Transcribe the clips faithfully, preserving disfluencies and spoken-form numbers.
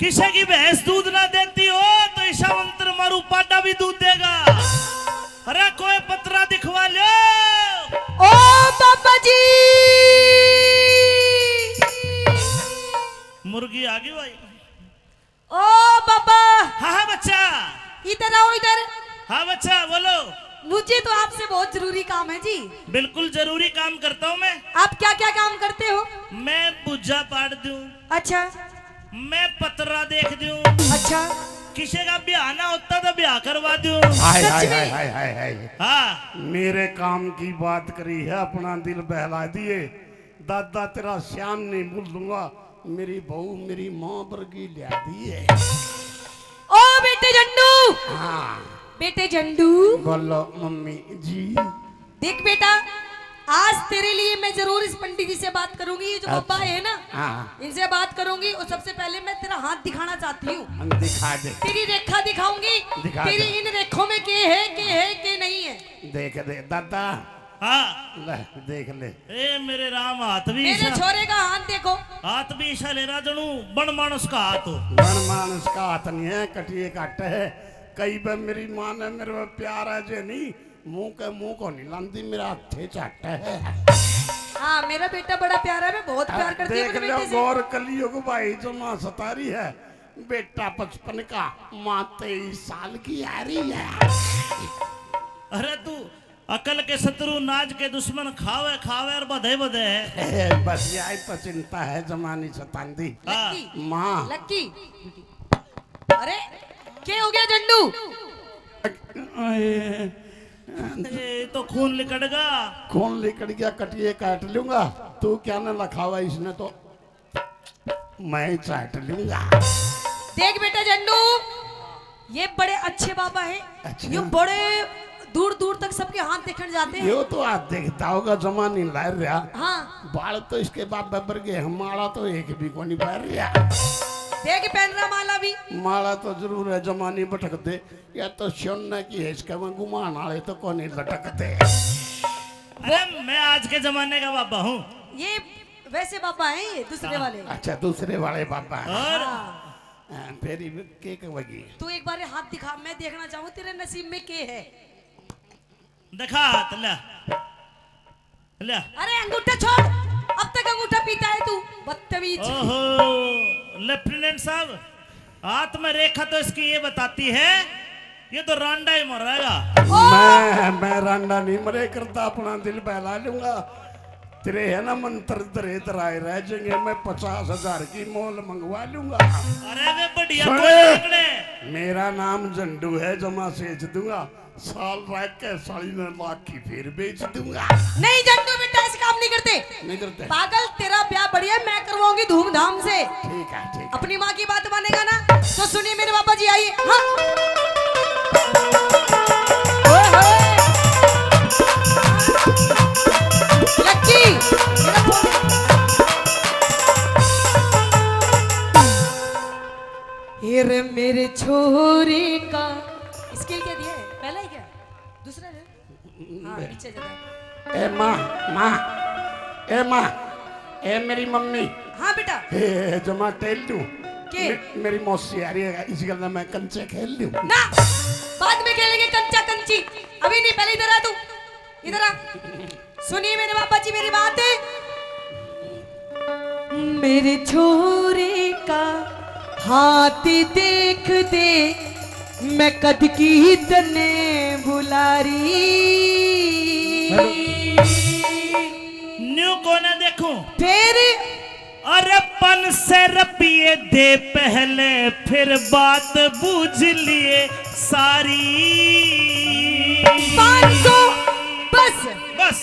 किसी की भैंस दूध ना देती हो तो ईसा मंत्र मारू, पाडा भी दूध देगा। अरे कोई पतरा दिखवा लो। ओ बाबा जी। मुर्गी आ गई भाई। ओ बाबा। हाँ हाँ बच्चा। इधर आओ इधर। हाँ बच्चा बोलो। मुझे तो आपसे बहुत जरूरी काम है जी। बिल्कुल जरूरी काम करता हूँ मैं। आप क्या क्या काम करते हो? मैं भुज्जा पाड़ दूं। अच्छा। मैं पतरा देख दूं। अच्छा। किसी का ब्याह ना होता तो ब्याह करवा दूं। हाय सच हाय में? हाय हाय हाय हाय। हाँ। मेरे काम की बात करी है, अपना दिल बहला दिए। दादा तेरा श्याम नहीं भूल दूंगा, मेरी बहू मेरी माँ वर्गी लिया दी है। ओ बेटे झंडू। हाँ। बेटे झंडू। बोलो मम्मी जी। देख बेटा, आज तेरे लिए मैं जरूर इस पंडित जी से बात करूंगी। ये जो अच्छा। बाबा है ना, हाँ। इनसे बात करूंगी और सबसे पहले मैं तेरा हाथ दिखाना चाहती हूँ। हम दिखा दे। तेरी रेखा दिखाऊंगी। दिखा तेरी दे। इन रेखों में के है, के है, के नहीं है। देख दे दादा। हाँ। ले, देख ले। ए मेरे राम, हाथ भी मेरे ईसा। छोरे का हाथ देखो। हाथ भी ईसा ले रहा जनू बन मानस का हाथ हो। बन मानस का हाथ नहीं है, कटिए काटे है। कई बार मेरी माँ ने मेरे पे प्यार है जे नहीं, मुंह के मुंह को नहीं लांदी, मेरा हाथे चाटे है। हाँ, मेरा बेटा बड़ा प्यारा है, मैं बहुत प्यार करती हूँ देख अपने लो बेटे से। गौर कलयुग भाई जमा सतारी है, बेटा पचपन का, माँ तेईस साल की आ रही है। अरे तू अकल के शत्रु, नाज के दुश्मन, खावे खावे और बधे बधे है। बस यही तो चिंता है, जमानी सतांदी। हाँ। लक्की। माँ। लक्की। अरे, के हो गया झंडू? ए, तो खून लिकड़ गया। खून लिकड़ गया, कटिए काट लूंगा। तू क्या ना लखावा इसने तो। मैं चाट लूंगा। देख बेटा झंडू, ये बड़े अच्छे बाबा हैं। अच्छा। ये बड़े दूर दूर तक सबके हाथ देखने जाते हैं। यो तो हाथ देखता होगा, जमा नहीं ला रहा। हाँ। बाल तो इसके बाप बराबर के हैं, माला तो एक भी को नहीं पहन रहा। देख पहन रहा माला भी। माला तो जरूर है, जमा नहीं भटकते। या तो सोने की है, इसका मैं घुमान वाले तो को नहीं लटकते। अरे मैं आज के जमाने का बाबा हूँ। ये वैसे बाबा हैं ये, दूसरे हाँ। वाले। अच्छा, दूसरे वाले बाबा हैं। और? हाँ। हाँ, फिर ये के कहेगी? तू एक बार ये हाथ दिखा, मैं देखना चाहूँ तेरे नसीब में के है। दिखा हाथ, ले। ले। अरे अंगूठा छोड़, अब तक अंगूठा पीता है तू, बदतमीज। ओहो, लेफ्टिनेंट साहब, हाथ में रेखा तो इसकी ये बताती है, ये तो रांडा ही मर रहेगा। ओ! मैं, मैं रांडा नहीं मरे करता, अपना दिल बहला लूंगा। तेरे है ना मंत्र धरे धराए रह जाएंगे, मैं पचास हजार की मोल मंगवा लूंगा। अरे वे बढ़िया सुन, बोल निकले। मेरा नाम झंडू है, जमा सेज दूंगा। साल रह के साली ने लाख की फिर बेच दूंगा। नहीं झंडू बेटा, ऐसे काम नहीं करते। नहीं करते। पागल, तेरा ब्याह बढ़िया मैं करवाऊंगी धूमधाम से। ठीक है, ठीक है। अपनी माँ की बात मानेगा ना, तो सुनिए मेरे बाबा जी, आइए। हाँ। ओए होए। लक्की, मेरा फोन। ये रे मेरे छोरे का स्केल क्या दिया है? पहला ही क्या? दूसरा है? हाँ, पीछे जाता है। ए माँ, माँ, ए माँ, ए मेरी मम्मी। हाँ बेटा। ए, जमा टेल दूँ? के? मे-, मेरी मौसी आ रही है, इसी गल मैं कंचे खेल लूँ। ना, बाद में खेलेंगे कंचा कंची, अभी नहीं, पहले इधर आ तू, इधर आ। सुनिए मेरे बाबा जी मेरी बात। मेरे छोरे का हाथ देख दे, मैं कद की तने बुला रही। न्यू कोने देखूं। फिर? अरे पाँच सौ रुपये दे पहले, फिर बात बूझ लिए सारी। पाँच सौ? बस। बस।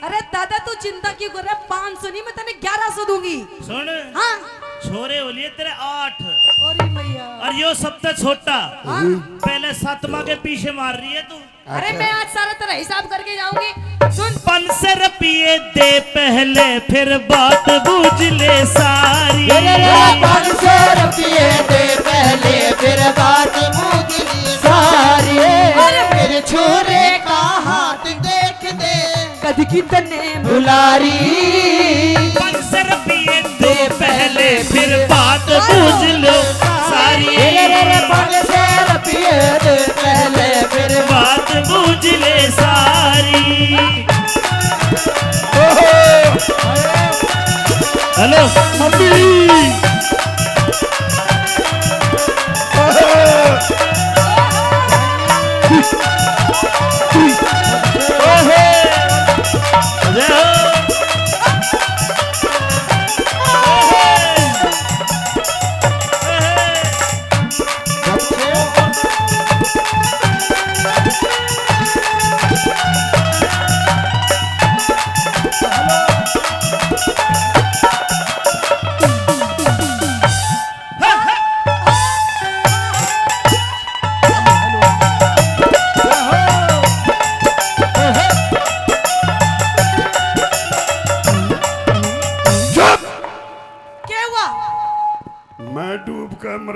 अरे दादा, तू चिंता क्यों कर रहा है? पाँच सौ नहीं, मैं तने ग्यारह सौ दूंगी। सुन। हाँ। छोरे हो लिए तेरे आठ। अरे मैया। और यो सबसे छोटा। हाँ। पहले सतमा के पीछे मार रही है तू। अरे अच्छा। मैं आज सारा तेरा हिसाब करके जाऊंगी। सुन। पाँच सौ रुपये दे पहले, फिर बात बूझ ले सारी। रे, रे, रे, पाँच सौ रुपये दे पहले, फिर बात बूझ ले सारी। अरे मेरे छोरे का हाथ देख दे, कद की तने बुला रही। पाँच सौ रुपये दे पहले, फिर बात बूझ लो।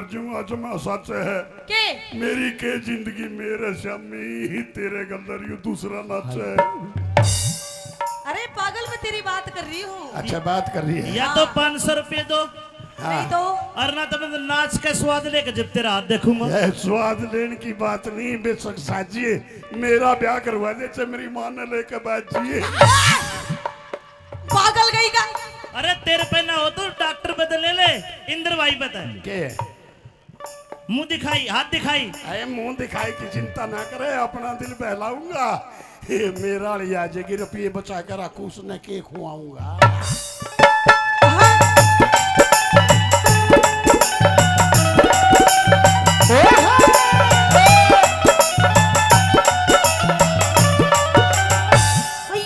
जमा जमा सच है। के? मेरी के जिंदगी मेरे श्यामी, तेरे गल्लर यू दूसरा नाच है। अरे पागल, मैं तेरी बात कर रही हूँ। अच्छा, बात कर रही है। या तो हाँ। पाँच सौ रुपये दो। हाँ। नहीं तो? और ना तो मैं नाच का स्वाद लेके जब तेरा हाथ देखूंगा। यह स्वाद लेने की बात नहीं, बेशक साजिए, मेरा ब्याह करवा दे, चाहे मेरी माँ ने लेके बैठ जाइए। पागल गई का? अरे तेरे पे ना हो तो डॉक्टर पे तो ले ले, इंद्र भाई पे तो। के? मुंह दिखाई, हाथ दिखाई। अरे मुंह दिखाई की चिंता ना करे, अपना दिल बहलाऊंगा। ये मेरा वाली आ जाएगी, रुपये बचा कर रखूं, उसने के खुआऊंगा।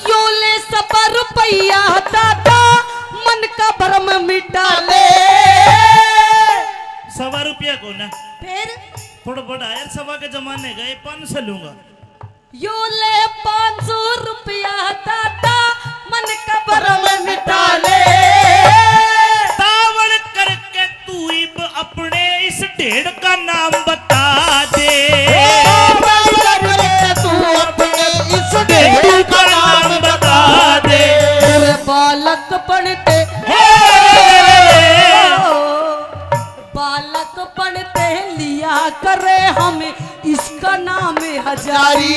यो ले सवा रुपया दादा, मन का भरम मिटा ले। सवा रुपया को ना। फिर? थोड़ा बड़ा यार, सवा के जमाने का, ये पाँच सौ लूंगा। यो ले पाँच सौ रुपया दादा, मन का भरम मिटा ले। तावड़ करके तू इब अपने इस ढेड़ का नाम बता दे। ओ तावड़ करके तू अपने इस ढेड़ का नाम बता दे। तेरे बालकपन ते, हे। बालकपन ते लिया करे हम इसका नाम हजारी।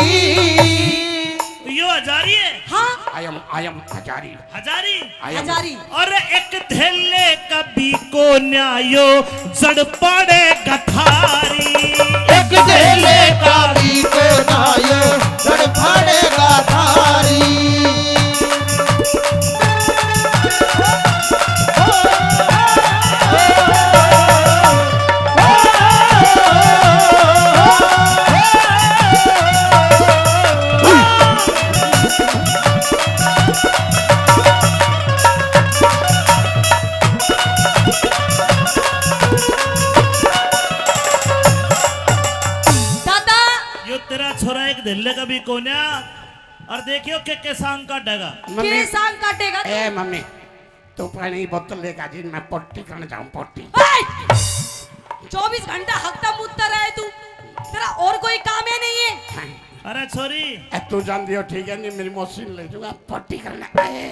यो हजारी है? हाँ। I am, I am Hazari. Hazari? I am Hazari. और एक धेले का भी को न्यायो जड़ पाड़े गठारी। एक धेले का भी को न्यायो जड़ पाड़े गठारी। दादा, यो तेरा छोरा एक धेले का भी कोन्या। और देखियो के, के सांग काटेगा। मम्मी। के सांग काटेगा तू? ए मम्मी, तू पानी बोतल लेकर जी, मैं पोटी करने जाऊं, पोटी। ए! चौबीस घंटा हकता मुतता रहे तू, तेरा और कोई काम ही नहीं है। हाँ। अरे छोरी। ए, तू जान दियो, ठीक है, नहीं मेरी मौसी ने ले जाऊंगा, पोटी करने। ए।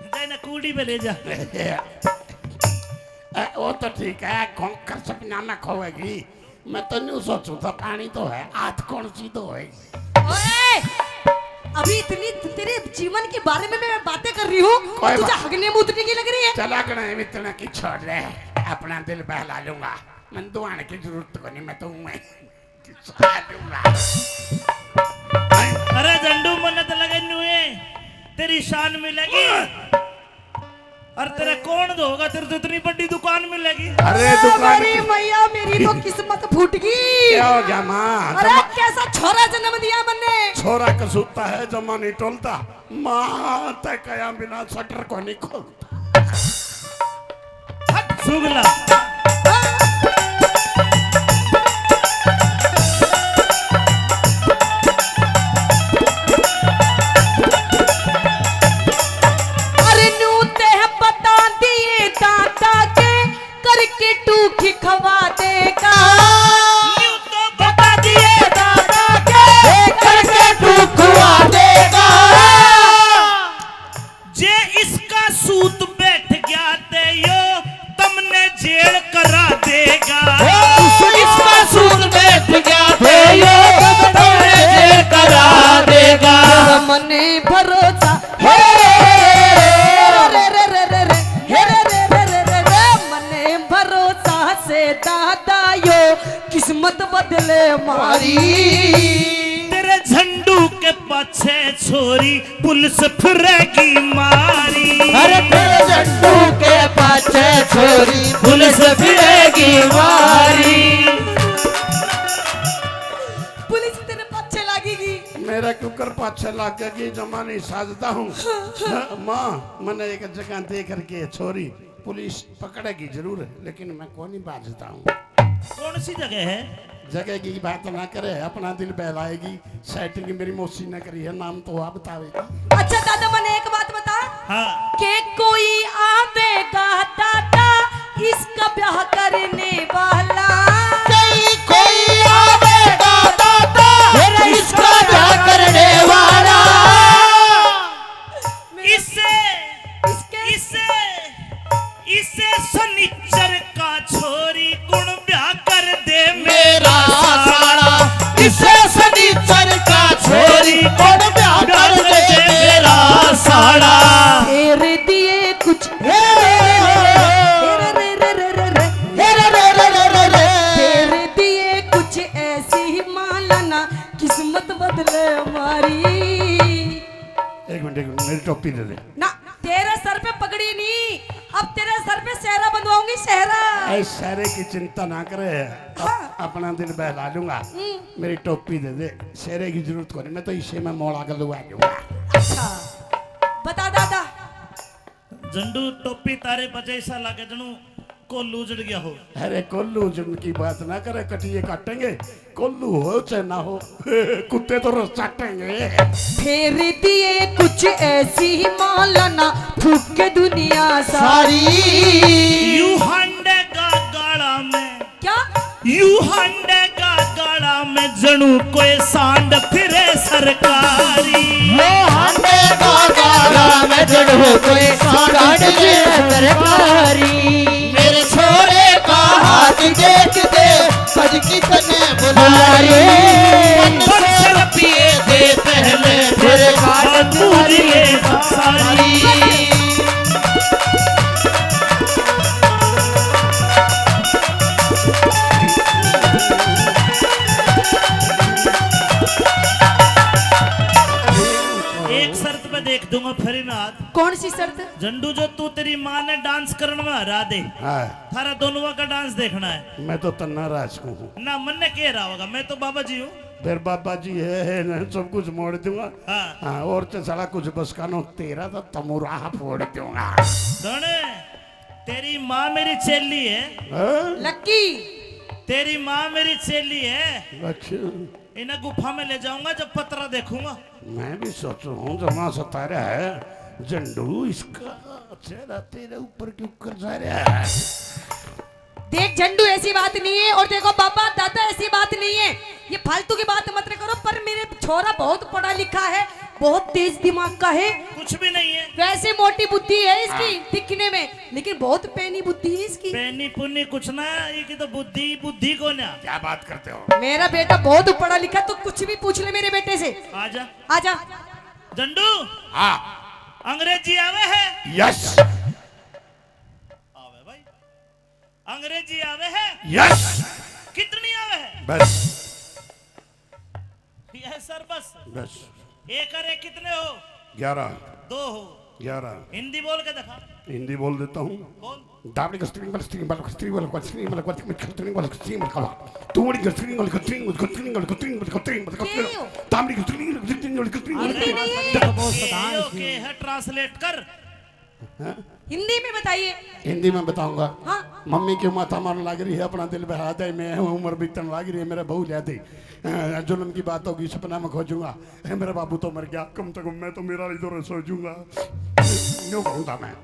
जाए ना कूड़ी पे ले जा। ए, वो तो ठीक है, खोंकर सपना में खोएगी। मैं तो न्यू सोचू था, पानी तो है, हाथ कौन सी तो होएगी। ओए! अभी इतनी तेरे जीवन के बारे में मैं बातें कर रही हूँ, कोई तुझे बात हगने मूतने की लग रही है? चला गणा है, इतना की छोड़ रहे, अपना दिल बहला लूंगा। मैं दुआने की जरूरत को नहीं, मैं तो हूँ मैं। अरे झंडू, मन्ने तो लगे नुए तेरी शान मिलेगी। और तेरे कौन धोगा, तेरे तो इतनी बड़ी दुकान मिलेगी। अरे ए, दुकान मेरी की मैया, मेरी तो किस्मत फूट गई। क्या हो गया माँ? अरे जमा कैसा छोरा जन्म दिया मन्ने। छोरा कसूता है, जमा नहीं टोलता। माँ तै कया बिना शटर को नहीं खोलता। चुगला। अरे न्यू ते बता दिए दादा के करके टूखी खवा देगा। न्यू तो बता दिए दादा के करके टूखवा देगा। जे इसका सूत बैठ गया ते यो तमने जेल करा देगा। ओ, इसका सूत बैठ गया ते यो तमने जेल करा देगा। मने भरोसा, हे रे रे रे रे, हे रे रे रे रे, मने भरोसा से दादा यो किस्मत बदले मारी। तेरे झंडू के पाछे छोरी पुलिस फिरेगी मारी। अरे तेरे झंडू के पाछे छोरी पुलिस फिरेगी मारी। पुलिस तेरे पाछे लागेगी। मेरा क्यों कर पाछे लागेगी, जमा नहीं साजता हूँ। हाँ, माँ, मैंने एक जगह देख रखी है छोरी। पुलिस पकड़ेगी जरूर, लेकिन मैं को नहीं बाजता हूँ। कौन सी जगह है? जगह की बात ना करे, अपना दिल बहलाएगी। सेटिंग मेरी मौसी ने करी है, नाम तो वह बतावेगी। अच्छा दादा, मने एक बात बता। हाँ। के कोई आवेगा दादा, इसका ब्याह करने वाला कहीं कोई आवेगा दाता, मेरा इसका ब्याह करने वाला। इसे, इसके इसे, इसे सनीचर का छोरी कुण ब्याह कर दे मेरा साला। इसे सनीचर का छोरी कुण ब्याह कर दे मेरा साला। तेरे दिए कुछ हे रे रे रे रे, हे रे रे रे रे रे, हे रे रे रे रे रे रे। तेरे दिए कुछ ऐसी ही माला ना, किस्मत बदले हमारी। एक मिनट, एक मिनट, मेरी टोपी दे दे। ना, तेरे सर पे पगड़ी नहीं, अब तेरे सर पे सेहरा बंधवाऊंगी, सेहरा। ऐ सेहरे की चिंता ना करे, अप-, हाँ। अपना दिल बहला लूंगा। हम्म। मेरी टोपी दे दे, सेहरे की जरूरत कोनी, मैं तो इसे में मोड़ा के लुआ लूंगा। अच्छा, बता दादा। झंडू, टोपी तारे बजे सा लागे जणू कोल्लू उजड़ गया हो। अरे कोल्लू उजड़ने की बात ना करे, कटिए काटेंगे, कोल्लू हो चाहे ना हो, कुत्ते तो रोज चाटेंगे। फेर दिए कुछ ऐसी ही माला ना, फूके दुनिया सारी। यू हांडे का गाला में क्या? यू हांडे का गाला में जणू कोई सांड फिरे सरकारी। यू हांडे का गाला में जणू कोई सांड फिरे सरकारी। मेरे छोरे का हाथ देख दे, सज की तने बुला रही। पत्थर पिए दे पहले, फिर बात पूरी सारी। एक शर्त पे देख दूंगा फ्री में हाथ। कौन सी शर्त? झंडू, जो तू तेरी माँ ने डांस करण में हरा दे, हाँ। थारा दोनों का डांस देखना है। मैं तो तन्ना राज को हूँ। ना, मन्ने के रहा होगा, मैं तो बाबा जी हूँ। फिर बाबा जी है, है ना, सब कुछ मोड़ दूंगा। हाँ। हाँ, और तो साला कुछ बस का नो, तेरा तो तमुराह फोड़ दूंगा। सुन, तेरी माँ मेरी चेली है। हाँ? लक्की। तेरी माँ मेरी चेली है। अच्छा। इन्हें गुफा में ले जाऊंगा जब पतरा देखूंगा। मैं भी सोचू हूँ, जमा सता रहा है झंडू, इसका चेहरा तेरे ऊपर क्यों कर जा रहा है? देख झंडू, ऐसी बात नहीं है। और देखो बाबा, दादा, ऐसी बात नहीं है, ये फालतू की बात मत करो। पर मेरे छोरा बहुत पढ़ा लिखा है, बहुत तेज दिमाग का है। कुछ भी नहीं है। वैसे मोटी बुद्धि है इसकी हाँ। दिखने में, लेकिन बहुत पैनी बुद्धि है इसकी। पैनी पुनी कुछ ना, ये की तो बुद्धि, बुद्धि को ना। क्या बात करते हो? मेरा बेटा बहुत पढ़ा लिखा, तो कुछ भी पूछ ले मेरे बेटे से। आजा। आजा। झंडू। हाँ। अंग्रेजी आवे है? यस। आवे भाई। अंग्रेजी आवे है? यस। कितनी आवे है? बस। यस सर, बस। बस। एक अरे कितने हो? ग्यारह। दो हो। ग्यारह। हिंदी बोल के दिखा। हिंदी बोल देता हूँ। बोल। दाबड़ी का स्त्रीलिंग वाला, स्त्रीलिंग वाला, स्त्रीलिंग वाला, स्त्रीलिंग वाला, स्त्रीलिंग वाला, स्त्रीलिंग वाला। तू बड़ी स्त्रीलिंग वाला, स्त्रीलिंग वाला, स्त्रीलिंग वाला, स्त्रीलिंग वाला, स्त्रीलिंग वाला। ये हो। दाबड़ी का स्त्रीलिंग वाला, स्त्रीलिंग वाला, स्त्रीलिंग वाला। हिंदी नहीं है। देखो, बहुत सतान ये इसमें। ओके है, ट्रांसलेट कर। हाँ? हिंदी में बताइए। हिंदी में बताऊंगा। हाँ। मम्मी क्यों माथा मारने लग रही है, अपना दिल बहला दे, मैं हूँ, उम्र बीतने लग रही है, मेरा बहू ले दे। अ, जुल्म की बात होगी, सपना में खोजूंगा। ए, मेरा बाबू तो मर गया, कम से कम मैं तो मेरा इधर सो जाऊंगा। यूं कहूंगा मैं।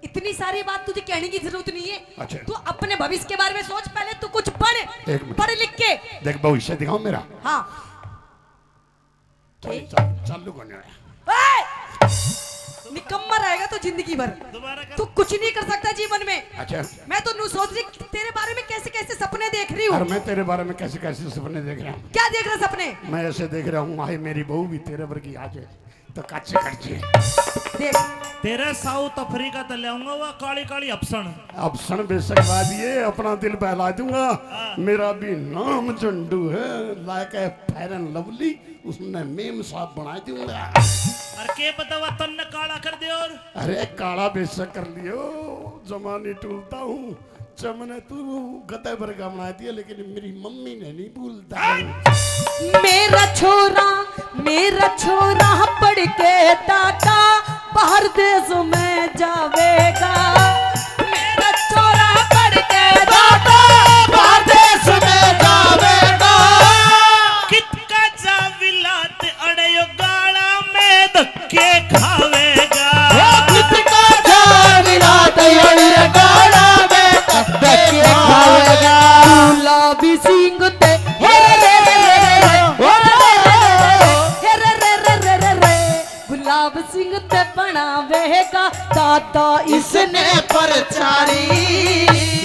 इतनी सारी बात तुझे कहने की जरूरत नहीं है। अच्छा। तू अपने भविष्य के बारे में सोच, पहले तू कुछ पढ़, एक मिनट। पढ़ लिख के। देख, भविष्य दिखाओ मेरा। हाँ। चालू, चालू, चालू करने आया। ए! निकम्मा रहेगा तो जिंदगी भर। दोबारा कर। तू कुछ नहीं कर सकता जीवन में। अच्छा। मैं तो नू सोच रही तेरे बारे में कैसे कैसे सपने देख रही हूँ। और मैं तेरे बारे में कैसे कैसे सपने देख रहा हूँ। क्या देख रहा सपने? मैं ऐसे देख रहा हूँ, हाय मेरी बहू भी तेरे वर्गी आ जाए तो कच्चे कच्चे। देख। तेरे साउथ अफ्रीका ते ले आऊंगा वो काली काली अफसण। अफसण बेशक ला दिए, अपना दिल बहला दूंगा। हाँ। मेरा भी नाम झंडू है, लाके फेयर एंड लवली। उसने मेम साहब बना दूंगा। अरे के पता वा तन्ने काला कर दे और। अरे काला बेशक कर लियो, जमा नहीं टूलता हूँ। चमने तू गधे वर्गा बना दिया, लेकिन मेरी मम्मी ने नहीं भूलता। मेरा छोरा, मेरा छोरा पढ़ के दादा बाहर देश में जावेगा। मेरा छोरा पढ़ के दादा बाहर देश में जावेगा। कितका जा विलात अड़े यो गाला में धक्के खावेगा। ओ कितका जा विलात अड़े यो गाला में गुलाबी सिंह ते, हे रे रे रे रे रे, हे रे रे रे रे रे, गुलाब सिंह ते बनावेगा दादा इसने प्रचारी।